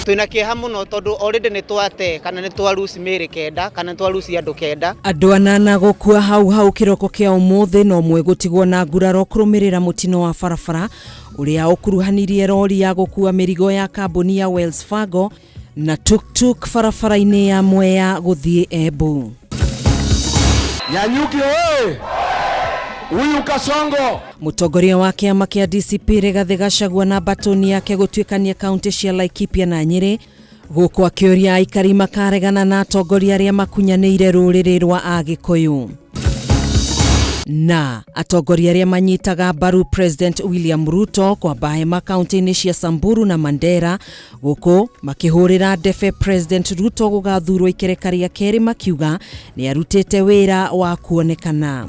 Twina kieha muno tondu already ni twate kana ni twaruci mĩĩrĩ kenda kana ni twaruci andu kenda. Andũ anana gũkua hau hau kĩroko kĩa ũmũthĩ na ũmwe gũtigwo na nguraro kũrũmĩrĩra mũtino wa barabara ũrĩa ũkuruhanirie rori ya gũkua mĩrigo ya kambuni ya Wells Fargo na tuktuk barabara-inĩ ya Mwea gũthiĩ Embu. Nyanyuki oye! Huyu Kasongo. Mũtongoria wa kĩama kĩa DCP Rigathĩ Gachagua na mbatũni yake gũtuĩkania kaunti cia Laikipia na Nyĩrĩ gũkũ akĩũria aikari makaregana na atongoria arĩa makunyanĩire rũrĩrĩ rwa Agĩkũyũ. Na atongoria arĩa manyitaga mbaru President William Ruto kwamba hema kaunti-inĩ cia Samburu na Mandera gũkũ makĩhũrĩra ndebe President Ruto gũgathurwo ikereka rĩa kerĩ makiuga nĩ arutĩte wĩra wa kuonekana.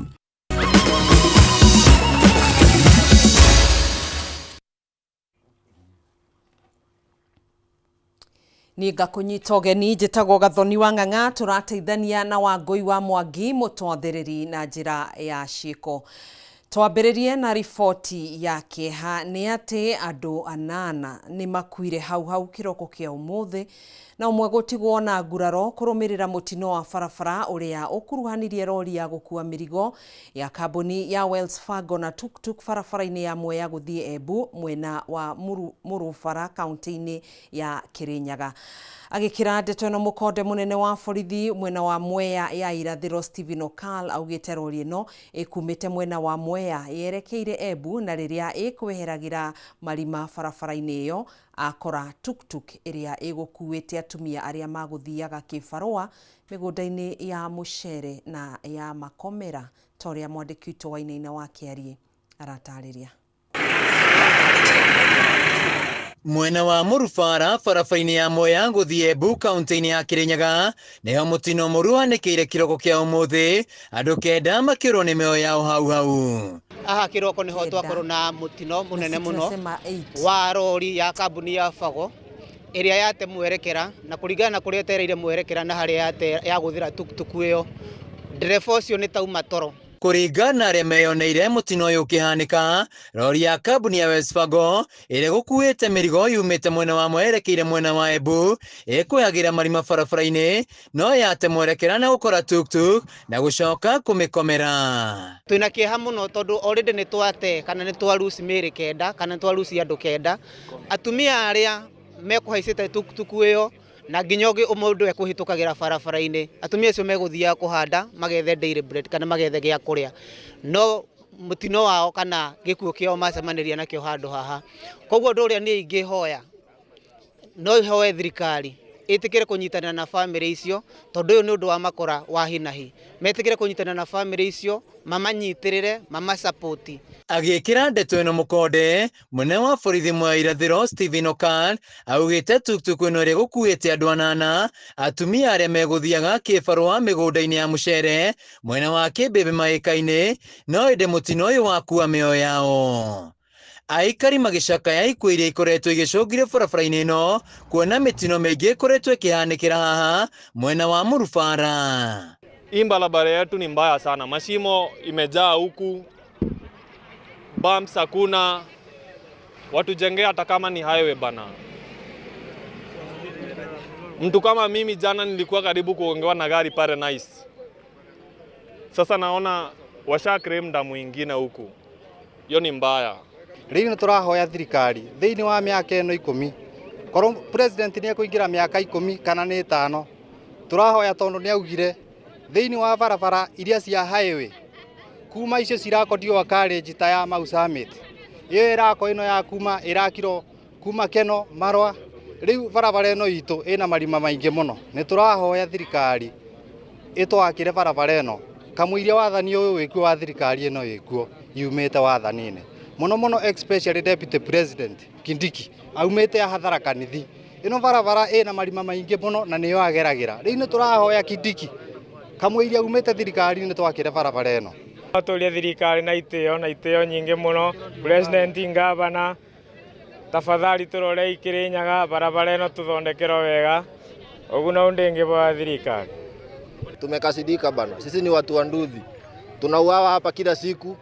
Niĩ ngakũnyita ũgeni njĩtagwo Gathoni wa Ng'ang'a tũrateithania na Wangũi wa Mwangi mũtwathĩrĩri na njĩra ya ciĩko. Twambĩrĩrie na riboti ya kĩeha nĩ atĩ andũ anana nĩ makuire hau hau kĩroko kĩa ũmũthĩ na ũmwe gũtigwo na nguraro kũrũmĩrĩra mũtino wa barabara ũrĩa ũkuruhanirie rori ya gũkua mĩrigo ya kambuni ya Wells Fargo na tuktuk barabara-inĩ ya Mwea gũthiĩ Embu mwena wa Mũrũbara kaunti-inĩ ya Kirinyaga. Agĩkĩra ndeto ĩno mũkonde mũnene wa borithi mwena wa Mwea ya irathĩro Stephen Okal augĩte rori ĩno ĩkumĩte mwena wa Mwea yerekeire Embu na rĩrĩa ĩkweheragĩra marima barabara-inĩ ĩyo akora tuktuk ĩrĩa ĩgũkuĩte atumia arĩa magũthiaga kĩbarũa mĩgũnda-inĩ ya mũcere na ya makomera ta ũrĩa mwandĩki witũ Wainaina wa Kĩariĩ aratarĩria. Mwena wa Mũrubara barabara-inĩ ya Mwea gũthiĩ Embu kaunti-inĩ ya Kirinyaga nĩho mũtino mũru wanĩkĩire kĩroko kĩa ũmũthĩ andũ kenda makĩũrwo nĩ mĩoyo yao hau hau. Haha kĩroko nĩho twakorwo na mũtino mũnene mũno wa rori ya kambuni ya Fago ĩrĩa yate mwerekera na kũringana na kũrĩa ĩtereire mwerekera na harĩa yagũthĩra tuktuku ĩyo ndereba ũcio nĩ tauma toro. Kũringana na arĩa meyoneire mũtino ũyũ ũkĩhanĩka, rori ya kambuni ya Wells Fargo ĩrĩa gũkuĩte mĩrigo yumĩte mwena wa Mwea yerekeire mwena wa Embu ĩkwehagĩra marima barabara-inĩ no yate mwerekera na gũkora tuktuk na gũcoka kũmĩkomera. Twina kĩeha mũno tondũ already nĩ twate kana nĩ twaruci mĩĩrĩ kenda kana nĩ twaruci andũ kenda. Atumia arĩa mekũhaicĩte tuktuku ĩyo na nginya ũngĩ mũndũ ekũhĩtũkagĩra barabara-inĩ atumia acio megũthiaga kũhanda magethe daily bread kana magethe gĩa kũrĩa no mũtino wao kana gĩkuũ kĩao macemanĩria nakĩo handũ haha. Koguo ũndũ ũrĩa niĩ ingĩhoya no hoe thirikari ĩtĩkĩre kũnyitanĩra na bamĩrĩ icio tondũ ũyũ nĩ ũndũ wa makora wa hi na hi. Metĩkĩre kũnyitanĩra na bamĩrĩ icio mamanyitĩrĩre mamasapoti. Agĩkĩra ndeto ĩno mũkonde mũnene wa borithi Mwea irathĩro Stephen Okal augĩte tuktuku ĩno ĩrĩa ĩgũkuĩte andũ anana atumia arĩa megũthiaga kĩbarũa mĩgũnda-inĩ ya mũcere mwena wa Kĩmbĩmbĩ maĩka-inĩ no ĩndĩ mũtino ũyũ wakua mĩoyo yao. Aikari magĩcakaya ikuũ iria ikoretwo igĩcũngire barabara-inĩ ĩno kuona mĩtino mĩingĩ ĩkoretwo ĩkĩhanĩkĩra haha mwena wa Mũrubara. Hii barabara yetu ni mbaya sana, mashimo imejaa huku, bumps hakuna, watujengee hata kama ni highway bana. Mtu kama mimi jana nilikuwa karibu kuongewa na gari pale Nice. Sasa naona washa claim damu ingine huku, hiyo ni mbaya. Rĩu nĩ tũrahoya thirikari thĩinĩ wa mĩaka ĩno 10 korwo president nĩ ekũingĩra mĩaka 10 kana nĩ 5 tũrahoya tondũ nĩ augire thĩinĩ wa barabara iria cia highway kuma icio cirakondio carriage ta ya Mau Summit ĩyo ĩrako ĩno ya kuma ĩrakirwo kuma Keno Marwa rĩu barabara ĩno itũ ĩna marima maingĩ mũno nĩ tũrahoya thirikari ĩtwakĩre barabara ĩno kamũiria wathani ũyũ wĩkuo wa thirikari ĩno ĩkuo yumĩte wathani-inĩ mũno mũno especially Deputy President Kindiki aumĩte Tharaka Nithi ĩno barabara ĩna marima maingĩ mũno na nĩyo ageragĩra rĩu nĩ tũrahoya Kindiki kamũiria umĩte thirikari-inĩ twakĩre barabara ĩno. Tũrie thirikari na itĩo na itĩo nyingĩ mũno President Gavana tafadhali tũrore Kirinyaga barabara ĩno tũthondekerwo wega ũguo no ndĩngĩboya thirikari. Tumekasidika bana, sisi ni watu wa nduthi, tunauawa hapa kila siku,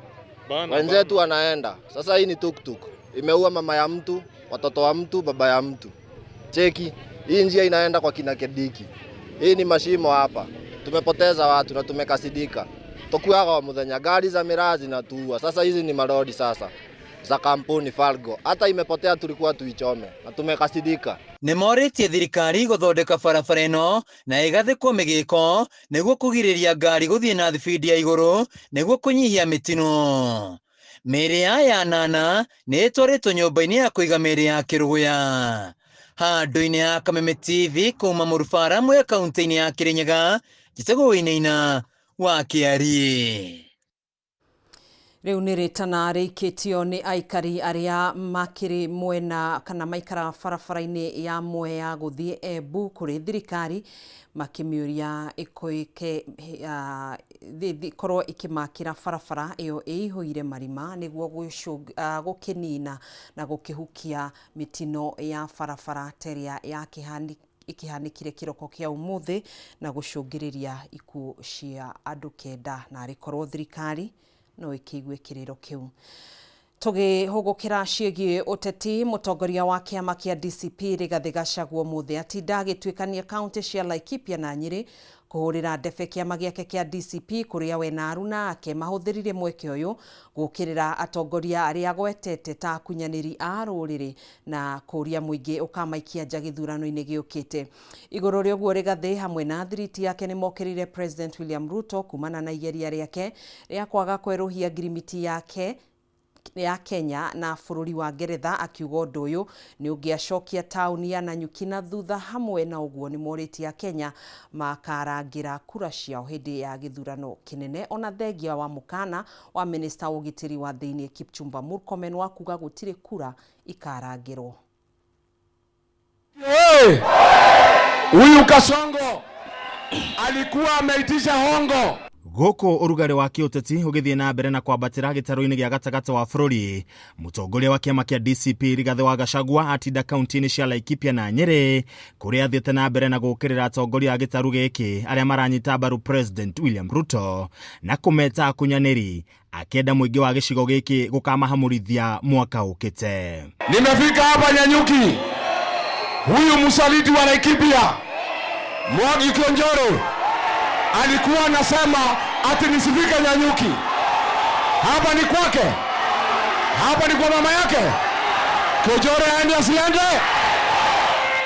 wenzetu wanaenda. Sasa hii ni tuktuk imeua mama ya mtu, watoto wa mtu, baba ya mtu. Cheki Hii njia inaenda kwa kina Kediki. Hii ni mashimo hapa. Tumepoteza watu na tumekasidika. Tokuaga wa muthenya gari za miraa zinatuua. Sasa hizi ni marodi sasa za kampuni Falgo. Hata imepotea tulikuwa tuichome na tumekasidika. Nĩ morĩtie thirikari gũthondeka barabara ĩno na ĩgathĩkwo mĩgĩko nĩguo kũgirĩrĩria ngari gũthiĩ na thibindi ya igũrũ nĩguo kũnyihia mĩtino. Mĩĩrĩ ya aya anana nĩ ĩtwarĩtwo nyũmba-inĩ ya kũiga mĩĩrĩ ya Kĩrũgũya. Handũ-inĩ ha Kameme TV kuma Mũrubara Mwea kaunti-inĩ ya Kĩrĩnyaga, njĩtagwo Wainaina wa Kĩariĩ. Rĩu nĩ rĩtana rĩikĩtio nĩ aikari arĩa makĩrĩ mwena kana maikara barabara-inĩ ya Mwea gũthiĩ Embu kũrĩ thirikari makĩmĩũria ĩkorwo ĩkĩmakĩra barabara ĩyo ĩihũire marima nĩguo gũkĩnina na gũkĩhukia mĩtino ya barabara ta ĩrĩa ĩkĩhanĩkire kĩroko kĩa ũmũthĩ na gũcũngĩrĩria ikuũ cia andũ 9 na arĩkorwo thirikari no ĩkĩigue kĩrĩro kĩu. Tũgĩhũgũkĩra ciĩgiĩ ũteti, mũtongoria wa kĩama kĩa DCP Rigathĩ Gachagua ũmũthĩ atinda agĩtuĩkania kaunti cia Laikipia na Nyĩrĩ kũhũrĩra ndebe kĩama gĩake kĩa DCP kũrĩa we na aruna ake mahũthĩrire mweke ũyũ gũũkĩrĩra atongoria arĩa agwetete ta akunyanĩri a rũrĩrĩ na kũũria mũingĩ ũkamaikia nja gĩthurano-inĩ gĩũkĩte. Igũrũ rĩa ũguo Rigathĩ hamwe na thiriti yake nĩmokĩrĩire President William Ruto kumana na igeria rĩake rĩa kwaga kwerũhia ngirimiti yake ya Kenya na bũrũri wa Ngeretha akiuga ũndũ ũyũ nĩ ũngĩacokia taũni ya Nanyuki na thutha. Hamwe na ũguo nĩ morĩtie Kenya makarangĩra kura ciao hĩndĩ ya gĩthurano kĩnene ona thengia wa mũkana wa minista wa ũgitĩri wa thĩinĩ Kipchumba Murkomen wa kuga gũtirĩ kura ikarangĩrwo. Huyu Kasongo alikuwa ameitisha hongo. Gũkũ ũrugarĩ wa kĩũteti ũgĩthiĩ na mbere na kwambatĩra gĩtarũ-inĩ gĩa gatagatĩ wa bũrũri, mũtongoria wa kĩama kĩa DCP Rigathĩ wa Gachagua atinda kaunti-inĩ cia Laikipia na Nyĩrĩ kũrĩa athiĩte na mbere na gũũkĩrĩra atongoria a gĩtarũ gĩkĩ arĩa maranyita mbaru President William Ruto na kũmeta akunyanĩri, akĩenda mũingĩ wa gĩcigo gĩkĩ gũkamahamũrithia mwaka ũkĩte. Nimefika hapa Nanyuki, huyu msaliti wa Laikipia Mwangi Kiunjuri alikuwa anasema ati nisifike Nanyuki. Hapa ni kwake, hapa ni kwa mama yake. Kiunjuri aende asiende?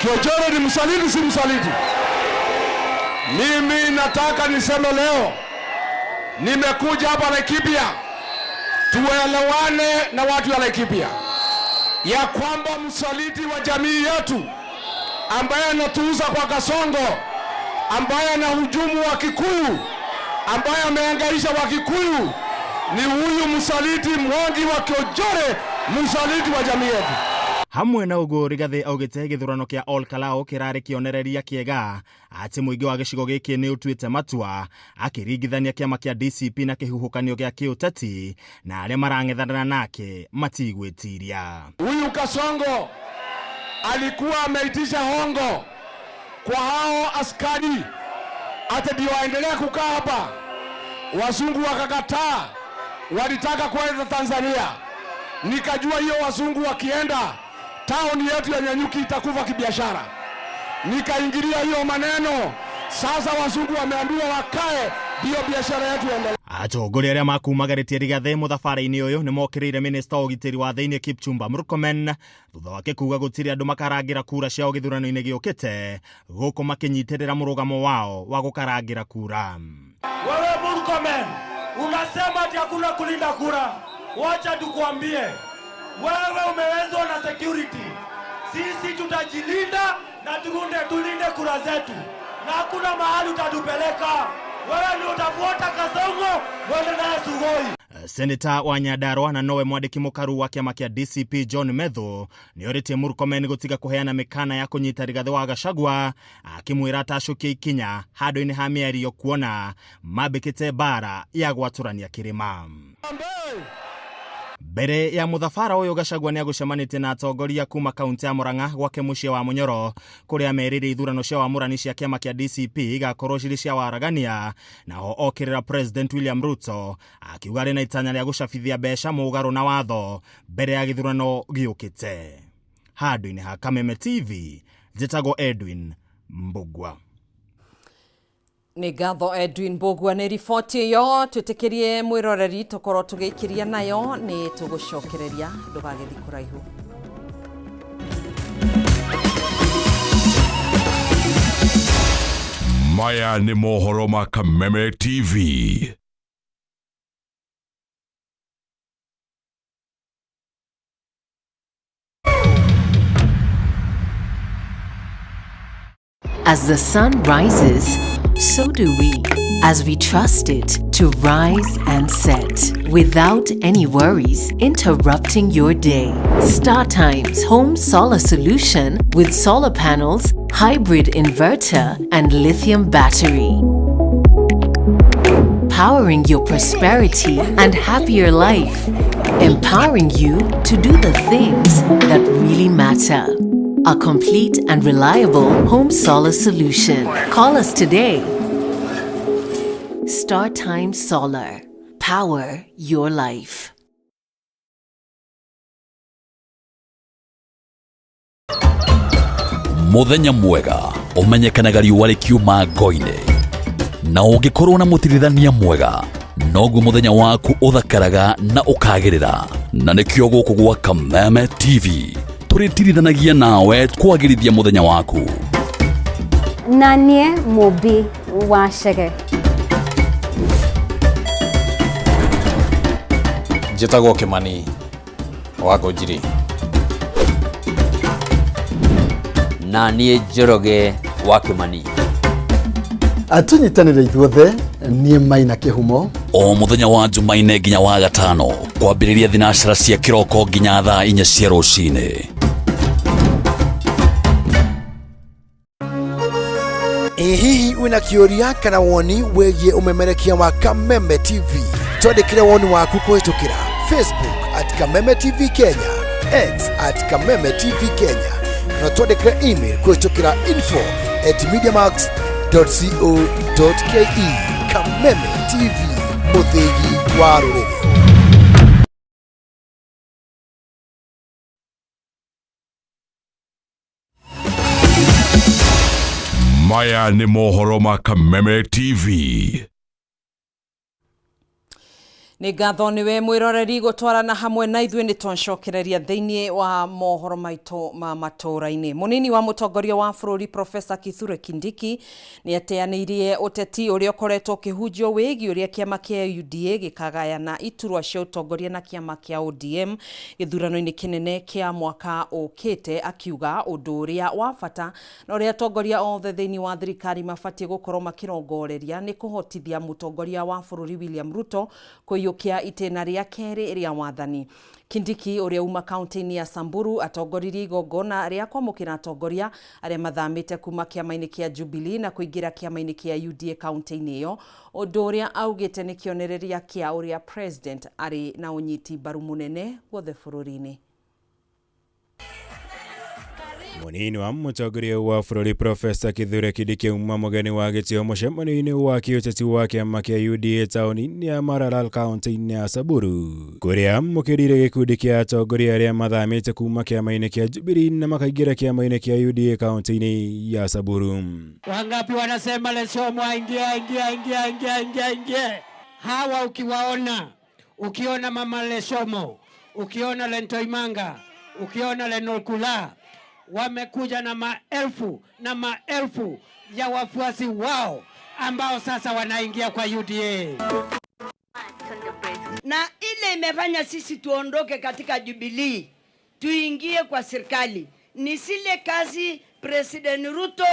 Kiunjuri ni msaliti, si msaliti? Mimi nataka niseme leo, nimekuja hapa Laikipia tuelewane na watu wa Laikipia ya kwamba msaliti wa jamii yetu ambaye anatuuza kwa Kasongo, ambaye anahujumu wa Kikuyu, ambaye amehangaisha wa Kikuyu ni huyu msaliti Mwangi wa Kiunjuri, msaliti wa jamii yetu. Hamwe na ũguo Rigathĩ augĩte gĩthurano kĩa Ol Kalou kĩrarĩ kĩonereria kĩega atĩ mũingĩ wa gĩcigo gĩkĩ nĩ ũtuĩte matua, akĩringithania kĩama kĩa DCP na kĩhuhũkanio gĩa kĩũteti na arĩa marang'ethanĩra nake matigwĩtiria. Huyu Kasongo alikuwa ameitisha hongo kwa hao askari ati ndio waendelea kukaa hapa. Wazungu wakakataa, walitaka kwenda Tanzania. Nikajua hiyo wazungu wakienda, town yetu ya Nanyuki itakufa kibiashara. Nikaingilia hiyo maneno. Sasa wazungu wameambiwa wakae, ndio biashara yetu iendelee. Atongoria arĩa makumagarĩtie Rigathĩ mũthabara-inĩ ũyũ nĩmokĩrĩire minista wa ũgitĩri wa thĩinĩ Kipchumba Murkomen thutha wake kuga gũtirĩ andũ makarangĩra kura ciao gĩthurano-inĩ gĩũkĩte, gũkũ makĩnyitĩrĩra mũrũgamo wao wa gũkarangĩra kura. Wewe Murkomen unasema ati hakuna kulinda kura. Wacha tukwambie, wewe umewezwa na security. Sisi tutajilinda na tulinde kura zetu, na hakuna mahali utatupeleka. Wewe ndio utafuata Kasongo mwende naye Sugoi. Seneta wa Nyandarua na nowe mwandĩki mũkaru wa kĩama kĩa DCP John Methu nĩorĩtie Murkomen gũtiga kũheana mĩkana ya kũnyita Rigathĩ wa Gachagua, akĩmwĩra atacũkie ikinya handũ-inĩ ha mĩario kuona mambĩkĩte mbara ya gwatũrania kĩrĩma. Mbere ya mũthabara ũyũ Gachagua nĩagũcemanĩtie na atongoria kuma kaunti ya Murang'a gwake mũciĩ wa Munyoro kũrĩa merĩire ithurano cia wamũrani cia kĩama kĩa DCP igakorwo cirĩ cia waragania, naho okĩrĩra President William Ruto akiuga arĩ na itanya rĩa gũcabithia mbeca mũgarũ na watho mbere ya gĩthurano gĩũkĩte. Handũ-inĩ ha Kameme TV Njĩtagwo Edwin Mbugua. Nĩ ngatho Edwin Mbugua nĩ riboti ĩyo. Twĩtĩkĩrie mwĩroreri tũkorwo tũgĩikĩria nayo, nĩ tũgũcokereria, ndũgagĩthiĩ kũraihu. Maya nĩ mohoro ma Kameme TV. As the sun rises, so do we, as we trust it to rise and set without any worries interrupting your day. StarTimes Home Solar Solution with solar panels, hybrid inverter, and lithium battery. Powering your prosperity and happier life. Empowering you to do the things that really matter. A complete and reliable home solar solution. Call us today. StarTime Solar. Power your life. Muthenya mwega ũmenyekanaga riũa rĩkiuma ngo-inĩ, na ũngĩkorwo na mũtirithania mwega noguo mũthenya waku ũthakaraga na ũkagĩrĩra. Na nĩkĩo gũkũ gwa Kameme TV tũrĩtirithanagia nawe kwagĩrithia mũthenya waku. Na niĩ Mũmbi wa Chege. Njĩtagwo Kĩmani wa Ngũnjiri. Na niĩ Njoroge wa Kĩmani. Tũnyitanĩre ithuothe, niĩ Maina Kĩhumo. O mũthenya wa Jumaine nginya wa gatano, kwambĩrĩria thinacara cia kĩroko nginya thaa 4 cia rũcinĩ. Ĩ hihi wĩna kĩũria kana woni wĩgiĩ ũmemerekia wa Kameme TV? Twandĩkĩre woni waku kũhĩtũkĩra Facebook at Kameme TV Kenya, X at Kameme TV Kenya, kana twandĩkĩre email kũhĩtũkĩra info@mediamax.co.ke. Kameme TV, mũthĩgi wa rũrĩrĩ. Maya nĩ mohoro ma Kameme TV. Nĩ ngatho nĩwe mwĩroreri gũtwarana hamwe na ithuĩ. Nĩ twacokereria thĩinĩ wa mohoro maitũ ma matũũra-inĩ. Mũnini wa mũtongoria wa bũrũri Profesa Kithure Kindiki nĩ ateanĩirie ũteti ũrĩa ũkoretwo ũkĩhunjio wĩgiĩ ũrĩa kĩama kĩa UDA gĩkagayana iturwa cia ũtongoria na kĩama kĩa ODM gĩthurano-inĩ kĩnene kĩa mwaka ũkĩte, akiuga ũndũ ũrĩa wa bata na ũrĩa atongoria othe thĩinĩ wa thirikari mabatiĩ gũkorwo makĩrongoreria nĩ kũhotithia mũtongoria wa bũrũri William Ruto kũiyũkia itĩna rĩa kerĩ rĩa wathani. Kindiki ũrĩa uma kaunti-inĩ ya Samburu atongoririe igongona rĩa kwamũkĩra atongoria arĩa mathamĩte kuma kĩama-inĩ kĩa Jubilee na kũingĩra kĩama-inĩ kĩa UDA kaunti-inĩ ĩyo, ũndũ ũrĩa augĩte nĩ kĩonereria kĩa ũrĩa president arĩ na ũnyiti mbaru mũnene guothe bũrũri-inĩ. Mũnini wa mũtongoria wa bũrũri Profesa Kithure Kindiki auma mũgeni wa gĩtĩo mũcemanio-inĩ wa kĩũteti wa kĩama kĩa UDA taũni-inĩ ya Maralal kaunti-inĩ ya Samburu, kũrĩa amũkĩrire gĩkundi kĩa atongoria arĩa mathamĩte kuma kĩama-inĩ kĩa Jubilee na makaingĩra kĩama-inĩ kĩa UDA kaunti-inĩ ya Samburu. Wangapi wanasema Lesomo aingie, aingie, aingie, aingie, aingie, aingie? Hawa ukiwaona, ukiona Mama Lesomo, ukiona Lentoimanga, ukiona Lenolkula, wamekuja na maelfu na maelfu ya wafuasi wao ambao sasa wanaingia kwa UDA. Na ile imefanya sisi tuondoke katika Jubilee tuingie kwa serikali ni zile kazi President Ruto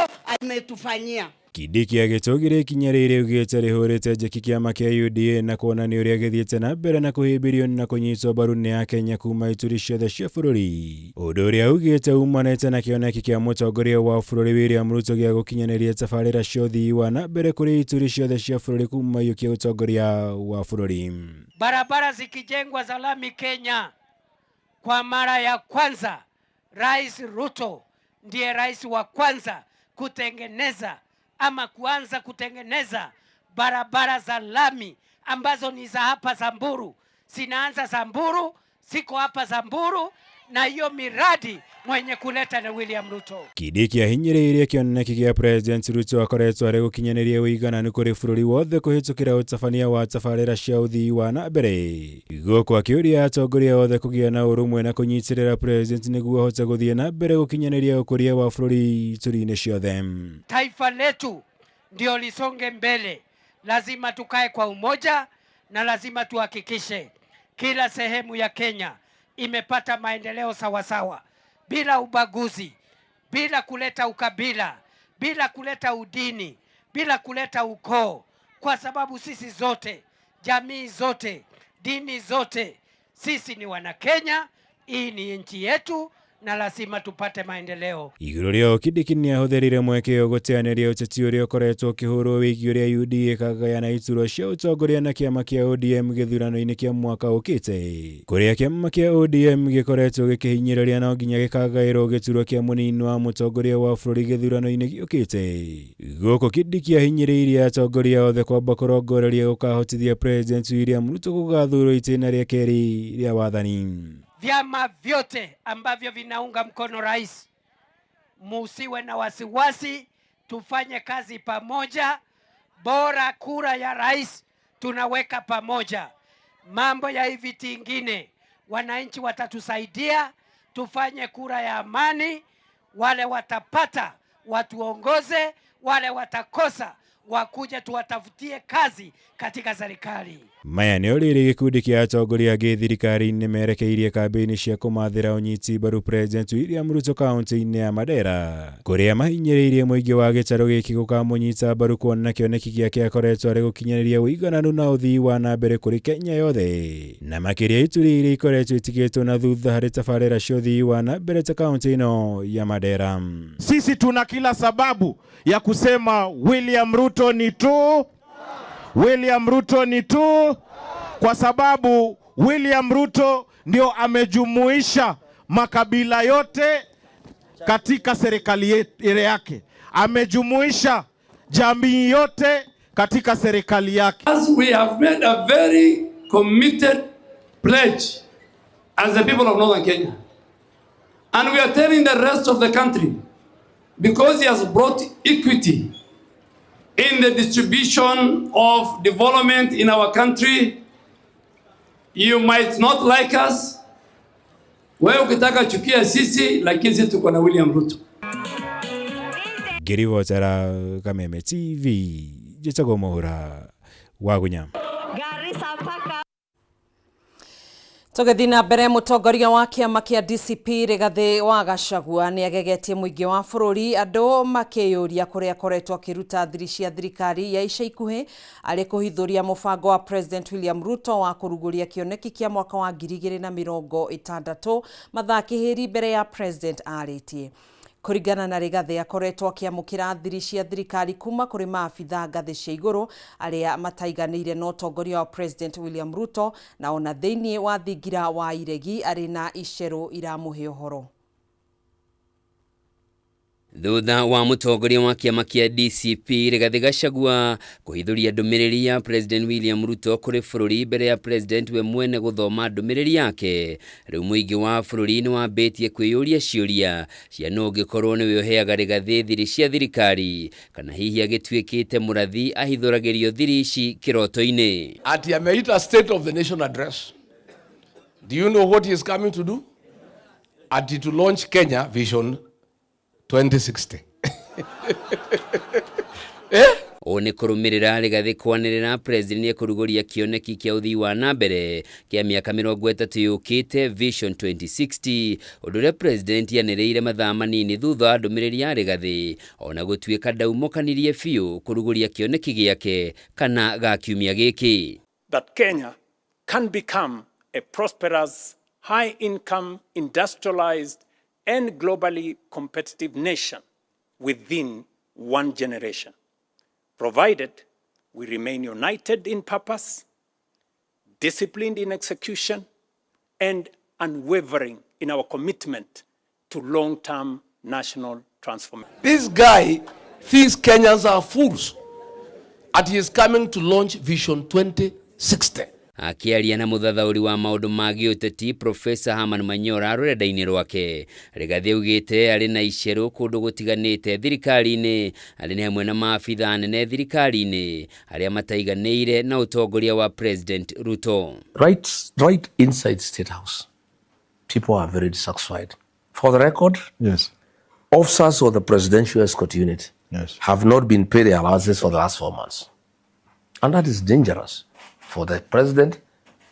ametufanyia. Kindiki agĩtũgĩria ikinya rĩrĩ augĩte rĩhũrĩte njeki kĩama kĩa UDA na kuonania ũrĩa gĩthiĩte na mbere na kũhĩmbĩrio na kũnyitwo mbaru nĩ Akenya kuma ituri ciothe cia bũrũri, ũndũ ũrĩa augĩte umanĩte na kĩoneki kĩa mũtongoria wa bũrũri William Ruto gĩa gũkinyanĩria tabarĩra cia ũthii wa na mbere kũrĩ ituri ciothe cia bũrũri kuma aiyũkia ũtongoria wa bũrũri. Barabara zikijengwa za lami Kenya kwa mara ya kwanza, Rais Ruto ndiye rais wa kwanza kutengeneza ama kuanza kutengeneza barabara za lami ambazo ni za hapa Samburu. Zinaanza Samburu, ziko hapa Samburu na hiyo miradi mwenye kuleta na William Ruto. Kindiki ahinyĩrĩirie kĩoneki gĩa President Ruto akoretwo arĩ gũkinyanĩria ũigananu kũrĩ bũrũri wothe kũhĩtũkĩra ũtabania wa tabarĩra cia ũthii wa na mbere, gũkũ akĩũria atongoria othe kũgĩa na ũrũmwe na kũnyitĩrĩra President nĩguo ahote gũthiĩ na mbere gũkinyanĩria ũkũria wa bũrũri ituri-inĩ ciothe. Taifa letu ndio lisonge mbele, lazima tukae kwa umoja na lazima tuhakikishe kila sehemu ya Kenya imepata maendeleo sawasawa, bila ubaguzi, bila kuleta ukabila, bila kuleta udini, bila kuleta ukoo, kwa sababu sisi zote, jamii zote, dini zote, sisi ni wana Kenya. Hii ni nchi yetu na lazima tupate maendeleo. Igũrũ rĩo Kindiki nĩahũthĩrire mweke ũyũ gũteanĩria ũteti ũrĩa ũkoretwo ũkĩhũrwo wĩgiĩ ũrĩa UDA ĩkagayana iturwa cia ũtongoria na kĩama kĩa ODM gĩthurano-inĩ kĩa mwaka ũkĩte, kũrĩa kĩama kĩa ODM gĩkoretwo gĩkĩhinyĩrĩria no nginya gĩkagaĩrwo gĩturwa kĩa mũnini wa mũtongoria wa bũrũri gĩthurano-inĩ gĩũkĩte. Gũkũ Kindiki ahinyĩrĩirie atongoria othe kwamba kũrongoreria gũkahotithia President William Ruto gũgathurwo itĩna rĩa kerĩ rĩa wathani. Vyama vyote ambavyo vinaunga mkono rais, musiwe na wasiwasi, tufanye kazi pamoja. Bora kura ya rais tunaweka pamoja. Mambo ya hivi tingine, wananchi watatusaidia, tufanye kura ya amani. Wale watapata watuongoze, wale watakosa wakuja tuwatafutie kazi katika serikali. Maya nĩ rĩrĩ gĩkundi kĩa atongoria angĩ thirikari-inĩ merekeirie kambĩini cia kũmathĩra ũnyiti mbaru President William Ruto kaunti-inĩ ya Mandera, kũrĩa mahinyĩrĩirie mũingĩ wa gĩtarũ gĩkĩ gũkamũnyita mbaru kuona kĩoneki gĩake akoretwo arĩ gũkinyanĩria ũigananu na ũthii wa na mbere kũrĩ Kenya yothe, na makĩria ituri iria ikoretwo itigĩtwo na thutha harĩ tabarĩra cia ũthii wa na mbere ta kaunti ĩno ya Mandera. Sisi tuna kila sababu ya kusema William Ruto ni tu, William Ruto ni tu, kwa sababu William Ruto ndio amejumuisha makabila yote katika serikali yake, amejumuisha jamii yote katika serikali yake. As we have made a very committed pledge as the people of Northern Kenya, and we are telling the rest of the country, because he has brought equity in the distribution of development in our country. You might not like us. Wewe ukitaka chukia sisi, lakini sisi tuko na William Ruto. Ngĩribotera Kameme TV, njĩtagwo Mũhũra wa Gunya. Tũgĩthiĩ na mbere, mũtongoria wa kĩama kĩa DCP Rigathĩ wa Gachagua nĩ agegetie mũingĩ wa bũrũri andũ makĩyũria kũrĩa akoretwo akĩruta thiri cia thirikari ya ica ikuhĩ arĩ kũhithũria mũbango wa President William Ruto wa kũrugũria kĩoneki kĩa mwaka wa 2060 mathaa kĩhĩri mbere ya President arĩtie. Kũringana na Rigathĩ, akoretwo akĩamũkĩra thiri cia thirikari kuma kũrĩ maabitha ngathĩ cia igũrũ arĩa mataiganĩire na ũtongoria wa President William Ruto, na ona thĩinĩ wa thingira wa iregi arĩ na icerũ iramũhe ũhoro. Thutha wa mũtongoria wa kĩama kĩa DCP Rigathĩ Gachagua kũhithũria ndũmĩrĩri ya President William Ruto kũrĩ bũrũri mbere ya President we mwene gũthoma ndũmĩrĩri yake, rĩu mũingĩ wa bũrũri nĩ wambĩtie kwĩyũria ciũria cia nũ ũngĩkorwo nĩwe ũheaga Rigathĩ thiri cia thirikari, kana hihi agĩtuĩkĩte mũrathi ahithũragĩrio thiri ici kĩroto-inĩ. Ati ameita State of the Nation address. Do you know what he is coming to do? Ati to launch Kenya Vision 2060. Ũũ nĩ kũrũmĩrĩra Rigathĩ kwanĩrĩra President nĩekũrugũria kĩoneki kĩa ũthii wa na mbere kĩa mĩaka 30 yũkĩte Vision 2060, ũndũ ũrĩa President anĩrĩire mathaa manini thutha wa ndũmĩrĩri ya Rigathĩ, ona gũtuĩka ndaumũkanirie biũ kũrugũria kĩoneki gĩake kana ga kiumia gĩkĩ. That Kenya can become a prosperous, high-income, industrialized and globally competitive nation within one generation, provided we remain united in purpose, disciplined in execution, and unwavering in our commitment to long-term national transformation. This guy thinks Kenyans are fools, and he is coming to launch Vision 2060. Akĩaria na mũthathaũri wa maũndũ ma gĩũteti Professor Herman Manyora rũrenda-inĩ rwake, Rigathĩ augĩte arĩ na icerũ kũndũ gũtiganĩte thirikari-inĩ, arĩ nĩ hamwe na maabitha anene thirikari-inĩ arĩa mataiganĩire na ũtongoria wa President Ruto. Right inside State House, people are very dissatisfied. For the record, yes, officers of the Presidential Escort Unit have not been paid their allowances for the last 4 months. And that is dangerous for the president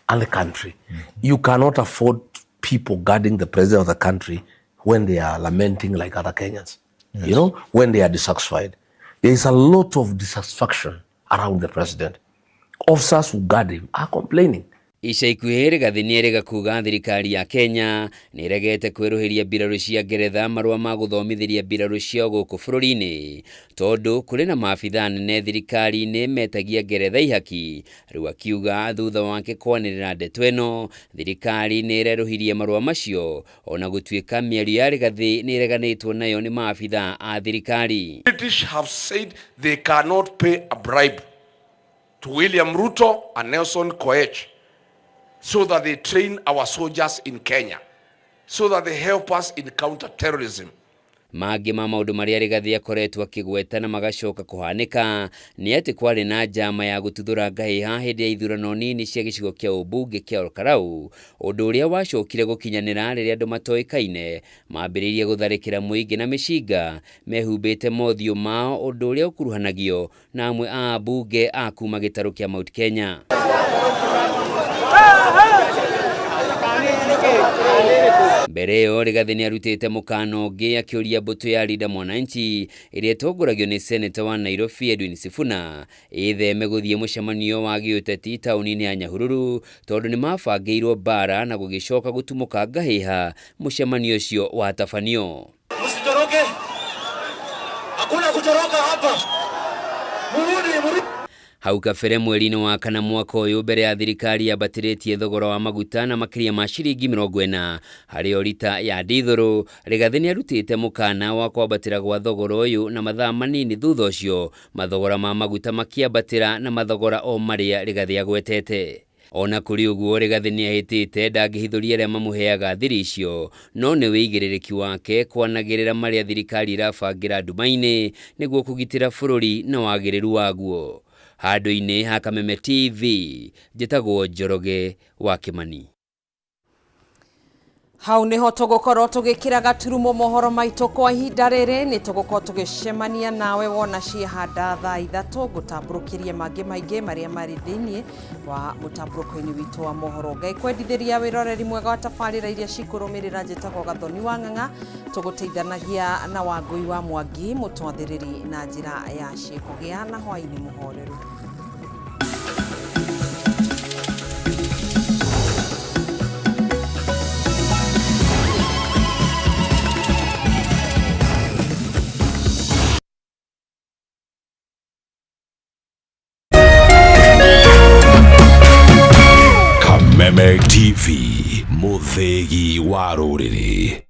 and the country. You cannot afford people guarding the president of the country when they are lamenting like other Kenyans, when they are dissatisfied. There is a lot of dissatisfaction around the president. Officers who guard him are complaining. Ica ikuhĩ Rigathĩ nĩerĩga kuga thirikari ya Kenya nĩĩregete kwerũhĩria mbirarũ cia Ngeretha marũa ma gũthomithĩria mbirarũ ciao gũkũ bũrũri-inĩ tondũ kũrĩ na maabitha anene thirikari-inĩ metagia Ngeretha ihaki. Rĩu akiuga thutha wake kwanĩrĩra ndeto ĩno thirikari nĩĩrerũhirie marũa macio ona gũtuĩka mĩario ya Rigathĩ nĩĩreganĩtwo nayo nĩ maabitha a thirikari. British have said they cannot pay a bribe to William Ruto and Nelson Koech so that they train our soldiers in Kenya, so that they help us in counter-terrorism. Mangĩ ma maũndũ marĩa Rigathĩ akoretwo akĩgweta na magacoka kũhanĩka nĩ atĩ kwarĩ na njama ya gũtuthũra ngahĩha hĩndĩ ya ithurano nini cia gĩcigo kĩa ũmbunge kĩa Olkalau, ũndũ ũrĩa wacokire gũkinyanĩra rĩrĩa andũ matoĩkaine mambĩrĩirie gũtharĩkĩra mũingĩ na mĩcinga mehumbĩte mothiũ mao, ũndũ ũrĩa ũkuruhanagio na amwe a ambunge a kuma gĩtarũ kĩa Mount Kenya. Mbere ĩyo Rigathĩ nĩarutĩte mũkana ũngĩ akĩũria mbũtũ ya Linda Mwananchi ĩrĩa ĩtongoragio nĩ seneta wa Nairobi Edwin Sifuna ĩtheme gũthiĩ mũcemanio wa gĩũteti taũni-inĩ ya Nyahururu tondũ nĩmabangĩirwo mbara na gũgĩcoka gũtumũka ngahĩha mũcemanio ũcio watabanio. Msitoroke, hakuna kutoroka hapa, murudi, murudi. Hau kabere mweri-inĩ wa kana mwaka ũyũ mbere ya thirikari yambatĩrĩtie thogora wa maguta na makĩria ma ciringi 40 harĩ o rita ya ndithũrũ, Rigathĩ nĩarutĩte mũkana wa kwambatĩra gwa thogora ũyũ na mathaa manini thutha ũcio mathogora ma maguta makĩambatĩra na mathogora o marĩa Rigathĩ agwetete. Ona kũrĩ ũguo Rigathĩ nĩahĩtĩte ndangĩhithũria arĩa mamũheaga thiri icio no nĩ wĩigĩrĩrĩki wake kwanagĩrĩra marĩa thirikari ĩrabangĩra nduma-inĩ nĩguo kũgitĩra bũrũri na wagĩrĩru waguo. Handũ-inĩ ha Kameme TV njĩtagwo Njoroge wa Kimani. Hau niho tũgũkorwo tũgĩkĩra gaturumo mohoro maitũ kwa ihinda rĩrĩ. Nĩ tũgũkorwo tũgĩcemania nawe wona ciĩhanda thaa 3 ngũtambũrũkĩrie mangĩ maingĩ marĩa marĩ thĩiniĩ wa mũtambũrũko-inĩ witũ wa mohoro. Ngai kwendithĩria wĩroreri mwega wa tabarĩra iria cikũrũmĩrĩra. Njĩtagwo Gathoni wa Ng'ang'a, tũgũteithanagia na Wangũi wa Mwangi mũtwathĩrĩri na njĩra ya ciĩko. Gĩa na hwaĩ-inĩ mũhoreru. Kameme TV, mũthĩgi wa rũrĩrĩ.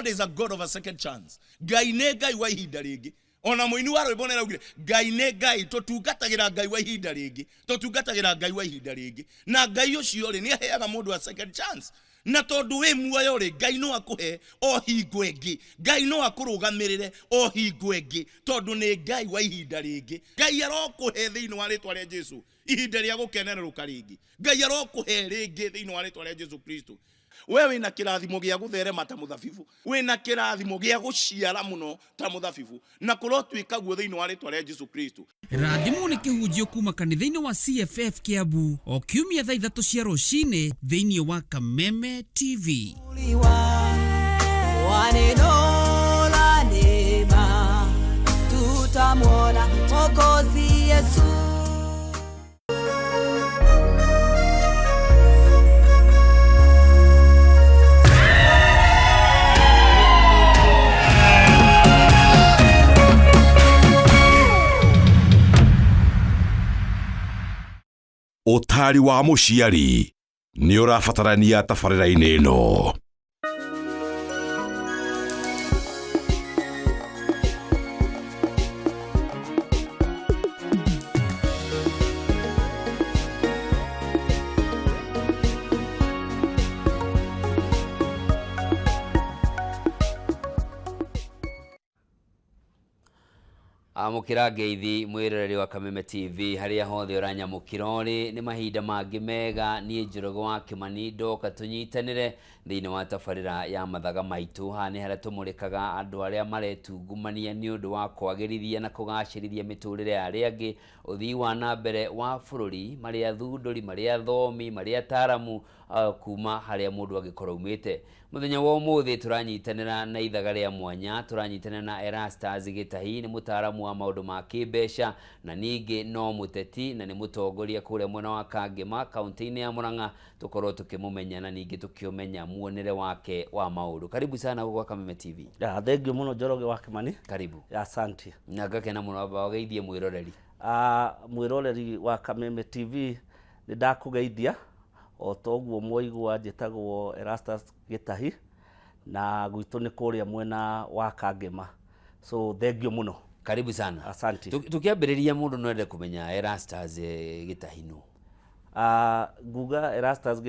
God is a God of a second chance. Ngai nĩ Ngai wa ihinda rĩngĩ. Ona mũini wa rwĩmbo nĩaraugire Ngai nĩ Ngai, tũtungatagĩra Ngai wa ihinda rĩngĩ, tũtungatagĩra Ngai wa ihinda rĩngĩ, na Ngai ũcio rĩ nĩ aheaga mũndũ a second chance. Na tondũ wĩ muoyo rĩ, Ngai no akũhe o hingo ĩngĩ, Ngai no akũrũgamĩrĩre o hingo ĩngĩ, tondũ nĩ Ngai wa ihinda rĩngĩ. Ngai arokũhe thĩinĩ wa rĩtwa rĩa Jesu ihinda rĩa gũkenererũka rĩngĩ. Ngai arokũhe rĩngĩ thĩinĩ wa rĩtwa rĩa Jesu Kristo. We wĩna kĩrathimo gĩa gũtherema ta mũthabibu, wĩna kĩrathimo gĩa gũciara mũno ta mũthabibu, na kũrotuĩka guo thĩinĩ wa rĩtwa rĩa Jesu Kristo. Rathimwo nĩ kĩhunjio kuma kanitha-inĩ wa CFF Kiambu o kiumia thaa ithatũ cia rũcinĩ thĩinĩ wa Kameme TV. Wa neno la neema tutamwona Mwokozi Yesu. Ũtaari wa mũciari nĩ ũrabatarania tabarĩra-inĩ ĩno. Amũkĩra ngeithi mwĩroreri wa Kameme TV harĩa hothe ũranyamũkĩra ũrĩ, nĩ mahinda mangĩ mega niĩ Njoroge wa Kĩmani ndoka tũnyitanĩre thĩinĩ wa tabarĩra ya mathaga maitũ. Haha nĩ harĩa tũmũrĩkaga andũ arĩa maretungumania nĩ ũndũ wa kwagĩrithia na kũgacĩrithia mĩtũrĩre ya arĩa angĩ, ũthii wa na mbere wa bũrũri, marĩ athundũri, marĩ athomi, marĩ ataramu kuma harĩa mũndũ angĩkorwo aumĩte. Mũthenya wa ũmũthĩ tũranyitanĩra na ithaga rĩa mwanya, tũranyitanĩra na Erastus Gĩtahi, nĩ mũtaaramu wa maũndũ ma kĩmbeca na ningĩ no mũteti na nĩ mũtongoria kũrĩa mwena wa Kangema kaunti-inĩ ya Murang'a, tũkorwo tũkĩmũmenya na ningĩ tũkĩũmenya muonere wake wa maũndũ. Karibu sana gũkũ gwa Kameme TV. Ya, thengiũ mũno Njoroge wa Kĩmani. Karibu. Ya, asante. Na ngakena mũno, amba ũgeithie mwĩroreri. Mwĩroreri wa Kameme TV, nĩ ndakũgeithia o ta ũguo mwaigua njĩtagwo Erastus Gĩtahi na gwitũ nĩ kũrĩa mwena wa Kangema, so thengiũ mũno. Karibu sana. Asante. Tũkĩambĩrĩria mũndũ no ende kũmenya Erastus Gĩtahi nũ? Nguga Erastus